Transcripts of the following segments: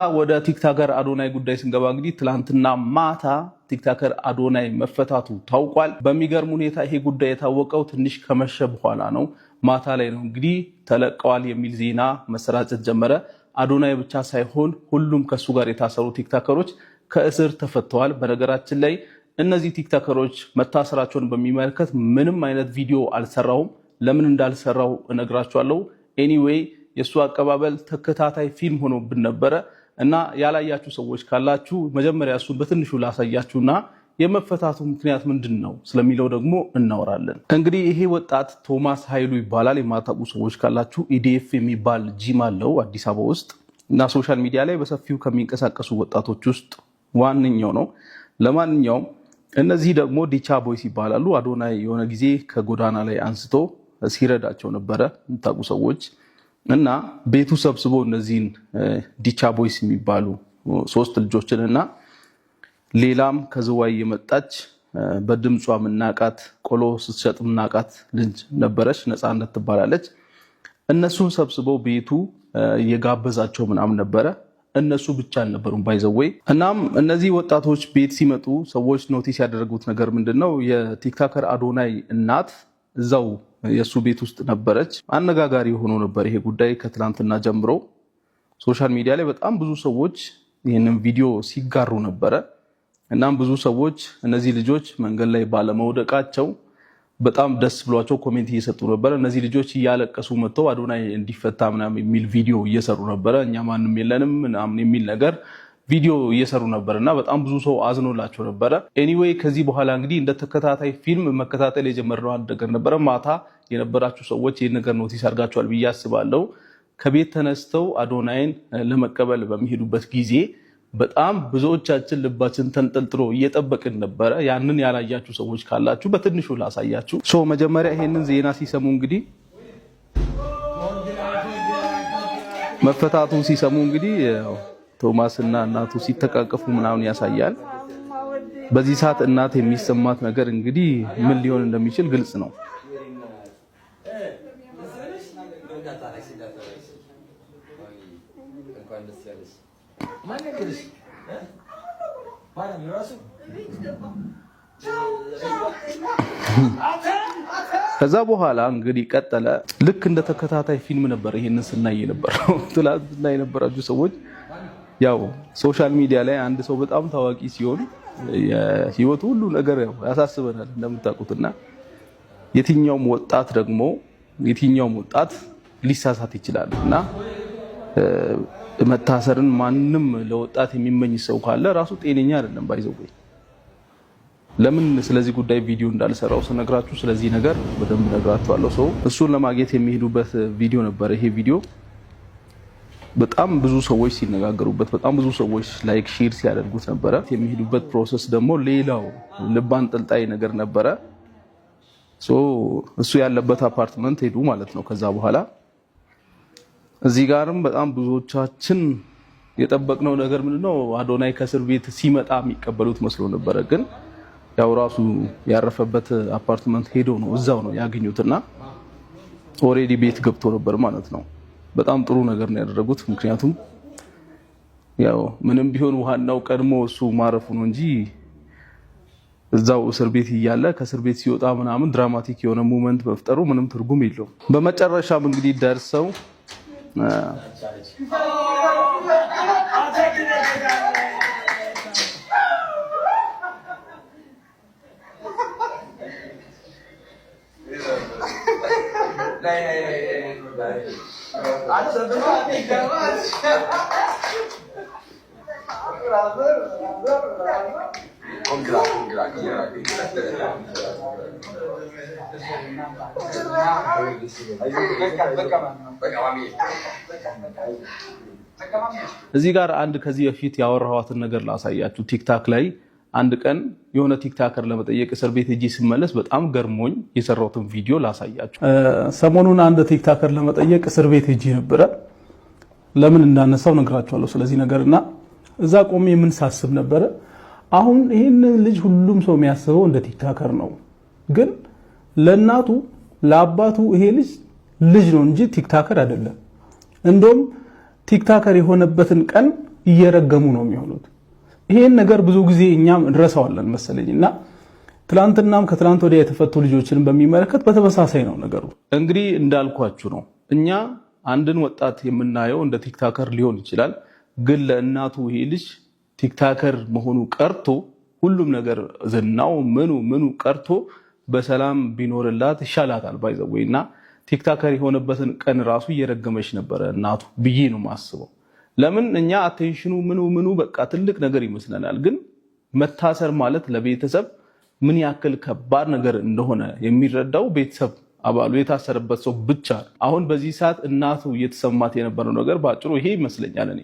ወደ TikToker አዶናይ ጉዳይ ስንገባ እንግዲህ ትላንትና ማታ TikToker አዶናይ መፈታቱ ታውቋል። በሚገርም ሁኔታ ይሄ ጉዳይ የታወቀው ትንሽ ከመሸ በኋላ ነው፣ ማታ ላይ ነው እንግዲህ ተለቀዋል የሚል ዜና መሰራጨት ጀመረ። አዶናይ ብቻ ሳይሆን ሁሉም ከሱ ጋር የታሰሩ TikToker ኦች ከእስር ተፈተዋል። በነገራችን ላይ እነዚህ TikToker ኦች መታሰራቸውን በሚመለከት ምንም አይነት ቪዲዮ አልሰራሁም። ለምን እንዳልሰራው እነግራችኋለሁ። Anyway የእሱ አቀባበል ተከታታይ ፊልም ሆኖብን ነበረ እና ያላያችሁ ሰዎች ካላችሁ መጀመሪያ እሱን በትንሹ ላሳያችሁና የመፈታቱ ምክንያት ምንድን ነው ስለሚለው ደግሞ እናወራለን። እንግዲህ ይሄ ወጣት ቶማስ ኃይሉ ይባላል። የማታውቁ ሰዎች ካላችሁ ኢዲኤፍ የሚባል ጂም አለው አዲስ አበባ ውስጥ እና social media ላይ በሰፊው ከሚንቀሳቀሱ ወጣቶች ውስጥ ዋነኛው ነው። ለማንኛውም እነዚህ ደግሞ ዲቻ ቦይስ ይባላሉ። አዶናይ የሆነ ጊዜ ከጎዳና ላይ አንስቶ ሲረዳቸው ነበረ የምታውቁ ሰዎች እና ቤቱ ሰብስቦ እነዚህን ዲቻ ቦይስ የሚባሉ ሶስት ልጆችን እና ሌላም ከዝዋይ የመጣች በድምጿ ምናቃት ቆሎ ስትሸጥ ምናቃት ልጅ ነበረች፣ ነፃነት ትባላለች። እነሱን ሰብስበው ቤቱ እየጋበዛቸው ምናምን ነበረ። እነሱ ብቻ አልነበሩም by the way። እናም እነዚህ ወጣቶች ቤት ሲመጡ ሰዎች notice ያደረጉት ነገር ምንድን ነው? የ TikToker አዶናይ እናት እዛው የእሱ ቤት ውስጥ ነበረች። አነጋጋሪ ሆኖ ነበር ይሄ ጉዳይ ከትላንትና ጀምሮ social media ላይ በጣም ብዙ ሰዎች ይህንን ቪዲዮ ሲጋሩ ነበረ። እናም ብዙ ሰዎች እነዚህ ልጆች መንገድ ላይ ባለመውደቃቸው በጣም ደስ ብሏቸው comment እየሰጡ ነበረ። እነዚህ ልጆች እያለቀሱ መጥተው አዶናይ እንዲፈታ ምናምን የሚል ቪዲዮ እየሰሩ ነበረ። እኛ ማንም የለንም ምናምን የሚል ነገር ቪዲዮ እየሰሩ ነበር እና በጣም ብዙ ሰው አዝኖላቸው ነበረ። Anyway ከዚህ በኋላ እንግዲህ እንደ ተከታታይ ፊልም መከታተል የጀመርነው አንድ ነገር ነበረ። ማታ የነበራችሁ ሰዎች ይህን ነገር notice አድርጋችኋል ብዬ አስባለሁ። ከቤት ተነስተው አዶናይን ለመቀበል በሚሄዱበት ጊዜ በጣም ብዙዎቻችን ልባችን ተንጠልጥሎ እየጠበቅን ነበረ። ያንን ያላያችሁ ሰዎች ካላችሁ በትንሹ ላሳያችሁ። So መጀመሪያ ይሄንን ዜና ሲሰሙ እንግዲህ መፈታቱን ሲሰሙ እንግዲህ ቶማስ እና እናቱ ሲተቃቀፉ ምናምን ያሳያል። በዚህ ሰዓት እናት የሚሰማት ነገር እንግዲህ ምን ሊሆን እንደሚችል ግልጽ ነው። ከዛ በኋላ እንግዲህ ቀጠለ። ልክ እንደ ተከታታይ ፊልም ነበር ይሄንን ስናይ የነበረው። ትላንትና የነበራችሁ ሰዎች ያው social media ላይ አንድ ሰው በጣም ታዋቂ ሲሆን የህይወቱ ሁሉ ነገር ያው ያሳስበናል እንደምታውቁትና የትኛውም ወጣት ደግሞ የትኛውም ወጣት ሊሳሳት ይችላል እና መታሰርን ማንም ለወጣት የሚመኝ ሰው ካለ ራሱ ጤነኛ አይደለም። By the way ለምን ስለዚህ ጉዳይ ቪዲዮ እንዳልሰራው ስነግራችሁ ስለዚህ ነገር በደንብ ነግራችኋለሁ። ሰው እሱን ለማግኘት የሚሄዱበት ቪዲዮ ነበር ይሄ ቪዲዮ። በጣም ብዙ ሰዎች ሲነጋገሩበት፣ በጣም ብዙ ሰዎች like share ሲያደርጉት ነበረ። የሚሄዱበት process ደግሞ ሌላው ልብ አንጠልጣይ ነገር ነበረ። እሱ ያለበት አፓርትመንት ሄዱ ማለት ነው። ከዛ በኋላ እዚህ ጋርም በጣም ብዙዎቻችን የጠበቅነው ነገር ምንድነው አዶናይ ከእስር ቤት ሲመጣ የሚቀበሉት መስሎ ነበረ። ግን ያው ራሱ ያረፈበት አፓርትመንት ሄዶ ነው እዛው ነው ያገኙትና already ቤት ገብቶ ነበር ማለት ነው። በጣም ጥሩ ነገር ነው ያደረጉት። ምክንያቱም ያው ምንም ቢሆን ዋናው ቀድሞ እሱ ማረፉ ነው እንጂ እዛው እስር ቤት እያለ ከእስር ቤት ሲወጣ ምናምን dramatic የሆነ moment መፍጠሩ ምንም ትርጉም የለውም። በመጨረሻም እንግዲህ ደርሰው እዚህ ጋር አንድ ከዚህ በፊት ያወራኋትን ነገር ላሳያችሁ። ቲክታክ ላይ አንድ ቀን የሆነ TikToker ለመጠየቅ እስር ቤት ሄጄ ስመለስ በጣም ገርሞኝ የሰራሁትን ቪዲዮ ላሳያችሁ። ሰሞኑን አንድ TikToker ለመጠየቅ እስር ቤት ሄጄ ነበረ። ለምን እንዳነሳው ነግራችኋለሁ ስለዚህ ነገርና እዛ ቆሜ ምን ሳስብ ነበረ። አሁን ይህንን ልጅ ሁሉም ሰው የሚያስበው እንደ TikToker ነው፣ ግን ለእናቱ ለአባቱ ይሄ ልጅ ልጅ ነው እንጂ TikToker አይደለም። እንደውም TikToker የሆነበትን ቀን እየረገሙ ነው የሚሆኑት። ይሄን ነገር ብዙ ጊዜ እኛም እንረሳዋለን መሰለኝ እና ትላንትናም ከትላንት ወዲያ የተፈቱ ልጆችን በሚመለከት በተመሳሳይ ነው ነገሩ። እንግዲህ እንዳልኳችሁ ነው። እኛ አንድን ወጣት የምናየው እንደ TikToker ሊሆን ይችላል፣ ግን ለእናቱ ይሄ ልጅ TikToker መሆኑ ቀርቶ ሁሉም ነገር ዝናው ምኑ ምኑ ቀርቶ በሰላም ቢኖርላት ይሻላታል። By the way እና TikToker የሆነበትን ቀን ራሱ እየረገመች ነበረ እናቱ ብዬ ነው የማስበው። ለምን እኛ attention ኑ ምኑ ምኑ በቃ ትልቅ ነገር ይመስለናል፣ ግን መታሰር ማለት ለቤተሰብ ምን ያክል ከባድ ነገር እንደሆነ የሚረዳው ቤተሰብ አባሉ የታሰረበት ሰው ብቻ። አሁን በዚህ ሰዓት እናቱ እየተሰማት የነበረው ነገር በአጭሩ ይሄ ይመስለኛል እኔ።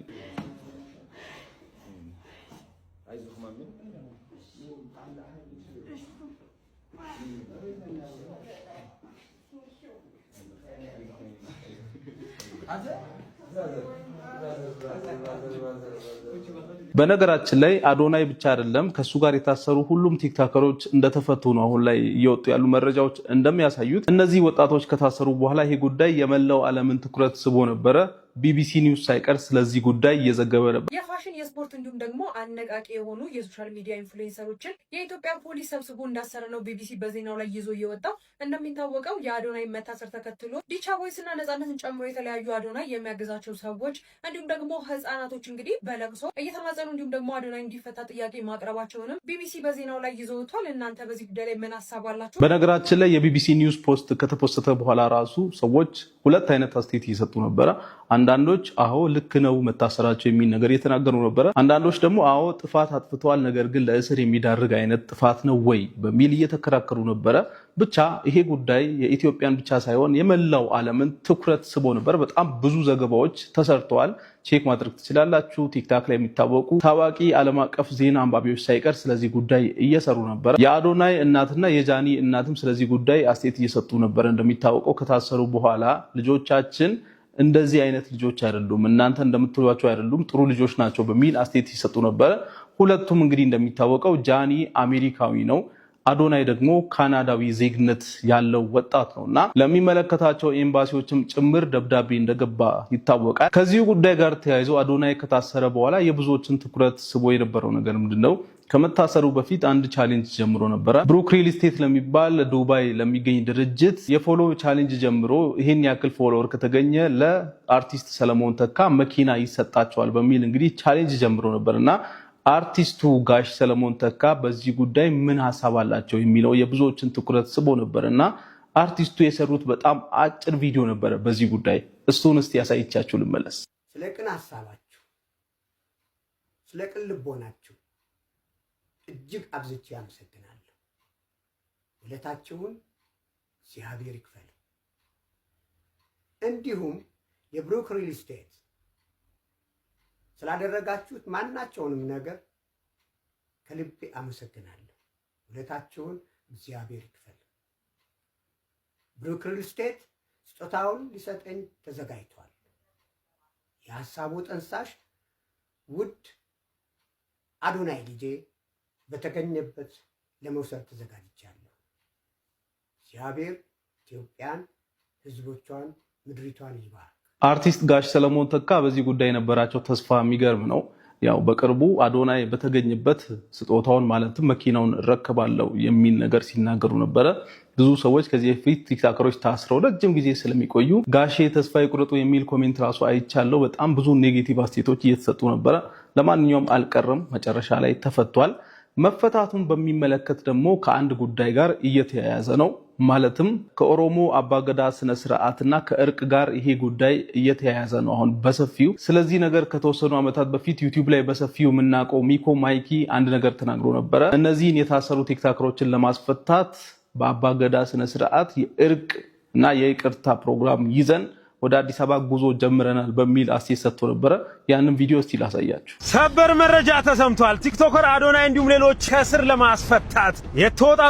በነገራችን ላይ አዶናይ ብቻ አይደለም ከሱ ጋር የታሰሩ ሁሉም ቲክቶከሮች እንደተፈቱ ነው አሁን ላይ እየወጡ ያሉ መረጃዎች እንደሚያሳዩት። እነዚህ ወጣቶች ከታሰሩ በኋላ ይሄ ጉዳይ የመላው ዓለምን ትኩረት ስቦ ነበረ። ቢቢሲ ኒውስ ሳይቀር ስለዚህ ጉዳይ እየዘገበ ነበር። የፋሽን፣ የስፖርት እንዲሁም ደግሞ አነቃቂ የሆኑ የ social media influencer ኦችን የኢትዮጵያ ፖሊስ ሰብስቦ እንዳሰረ ነው ቢቢሲ በዜናው ላይ ይዞ እየወጣው። እንደሚታወቀው የአዶናይ መታሰር ተከትሎ ዲቻ ቦይስ እና ነጻነትን ጨምሮ የተለያዩ አዶናይ የሚያገዛቸው ሰዎች እንዲሁም ደግሞ ህጻናቶች እንግዲህ በለቅሶ እየተማጸኑ እንዲሁም ደግሞ አዶናይ እንዲፈታ ጥያቄ ማቅረባቸውንም ቢቢሲ በዜናው ላይ ይዞ ወጥቷል። እናንተ በዚህ ጉዳይ ላይ ምን ሀሳብ አላችሁ? በነገራችን ላይ የቢቢሲ ኒውስ post ከተፖሰተ በኋላ ራሱ ሰዎች ሁለት አይነት አስተያየት እየሰጡ ነበረ። አንዳንዶች አዎ ልክ ነው መታሰራቸው የሚል ነገር እየተናገሩ ነበረ። አንዳንዶች ደግሞ አዎ ጥፋት አጥፍተዋል፣ ነገር ግን ለእስር የሚዳርግ አይነት ጥፋት ነው ወይ በሚል እየተከራከሩ ነበረ። ብቻ ይሄ ጉዳይ የኢትዮጵያን ብቻ ሳይሆን የመላው ዓለምን ትኩረት ስቦ ነበር። በጣም ብዙ ዘገባዎች ተሰርተዋል። Check ማድረግ ትችላላችሁ። ቲክቶክ ላይ የሚታወቁ ታዋቂ ዓለም አቀፍ ዜና አንባቢዎች ሳይቀር ስለዚህ ጉዳይ እየሰሩ ነበረ። የአዶናይ እናትና የጃኒ እናትም ስለዚህ ጉዳይ አስተያየት እየሰጡ ነበረ። እንደሚታወቀው ከታሰሩ በኋላ ልጆቻችን እንደዚህ አይነት ልጆች አይደሉም፣ እናንተ እንደምትሏቸው አይደሉም፣ ጥሩ ልጆች ናቸው በሚል አስተያየት ሲሰጡ ነበረ። ሁለቱም እንግዲህ እንደሚታወቀው ጃኒ አሜሪካዊ ነው፣ አዶናይ ደግሞ ካናዳዊ ዜግነት ያለው ወጣት ነው እና ለሚመለከታቸው ኤምባሲዎችም ጭምር ደብዳቤ እንደገባ ይታወቃል። ከዚሁ ጉዳይ ጋር ተያይዞ አዶናይ ከታሰረ በኋላ የብዙዎችን ትኩረት ስቦ የነበረው ነገር ምንድን ነው? ከመታሰሩ በፊት አንድ challenge ጀምሮ ነበረ። ብሩክ ሪል ስቴት ለሚባል ዱባይ ለሚገኝ ድርጅት የ follow challenge ጀምሮ ይሄን ያክል follower ከተገኘ ለአርቲስት ሰለሞን ተካ መኪና ይሰጣቸዋል በሚል እንግዲህ challenge ጀምሮ ነበር እና አርቲስቱ ጋሽ ሰለሞን ተካ በዚህ ጉዳይ ምን ሀሳብ አላቸው የሚለው የብዙዎችን ትኩረት ስቦ ነበር እና አርቲስቱ የሰሩት በጣም አጭር ቪዲዮ ነበረ በዚህ ጉዳይ። እሱን እስቲ ያሳይቻችሁ ልመለስ። ስለ ቅን ሀሳባችሁ፣ ስለ ቅን ልቦናችሁ እጅግ አብዝቼ አመሰግናለሁ። ውለታችሁን እግዚአብሔር ይክፈል። እንዲሁም የብሩክ ሪል ስቴት ስላደረጋችሁት ማናቸውንም ነገር ከልቤ አመሰግናለሁ። ውለታችሁን እግዚአብሔር ይክፈል። ብሩክ ሪል ስቴት ስጦታውን ሊሰጠኝ ተዘጋጅቷል። የሀሳቡ ጠንሳሽ ውድ አዶናይ ልጄ በተገኘበት ለመውሰድ ተዘጋጅቻለሁ። እግዚአብሔር ኢትዮጵያን፣ ሕዝቦቿን፣ ምድሪቷን ይባርክ። አርቲስት ጋሽ ሰለሞን ተካ በዚህ ጉዳይ የነበራቸው ተስፋ የሚገርም ነው። ያው በቅርቡ አዶናይ በተገኘበት ስጦታውን ማለትም መኪናውን እረከባለሁ የሚል ነገር ሲናገሩ ነበረ። ብዙ ሰዎች ከዚህ በፊት ቲክቶከሮች ታስረው ረጅም ጊዜ ስለሚቆዩ ጋሼ ተስፋ ይቁረጡ የሚል comment ራሱ አይቻለው። በጣም ብዙ negative አስተያየቶች እየተሰጡ ነበረ። ለማንኛውም አልቀረም፣ መጨረሻ ላይ ተፈቷል። መፈታቱን በሚመለከት ደግሞ ከአንድ ጉዳይ ጋር እየተያያዘ ነው። ማለትም ከኦሮሞ አባገዳ ስነ ስርዓትና ከእርቅ ጋር ይሄ ጉዳይ እየተያያዘ ነው አሁን በሰፊው። ስለዚህ ነገር ከተወሰኑ ዓመታት በፊት ዩቲዩብ ላይ በሰፊው የምናውቀው ሚኮ ማይኪ አንድ ነገር ተናግሮ ነበረ። እነዚህን የታሰሩ ቲክቶከሮችን ለማስፈታት በአባገዳ ስነ ስርዓት የእርቅ እና የይቅርታ ፕሮግራም ይዘን ወደ አዲስ አበባ ጉዞ ጀምረናል በሚል አስተያየት ሰጥቶ ነበረ። ያንን ቪዲዮ እስቲ ላሳያችሁ። ሰበር መረጃ ተሰምቷል። TikToker አዶናይ እንዲሁም ሌሎች ከእስር ለማስፈታት የተወጣ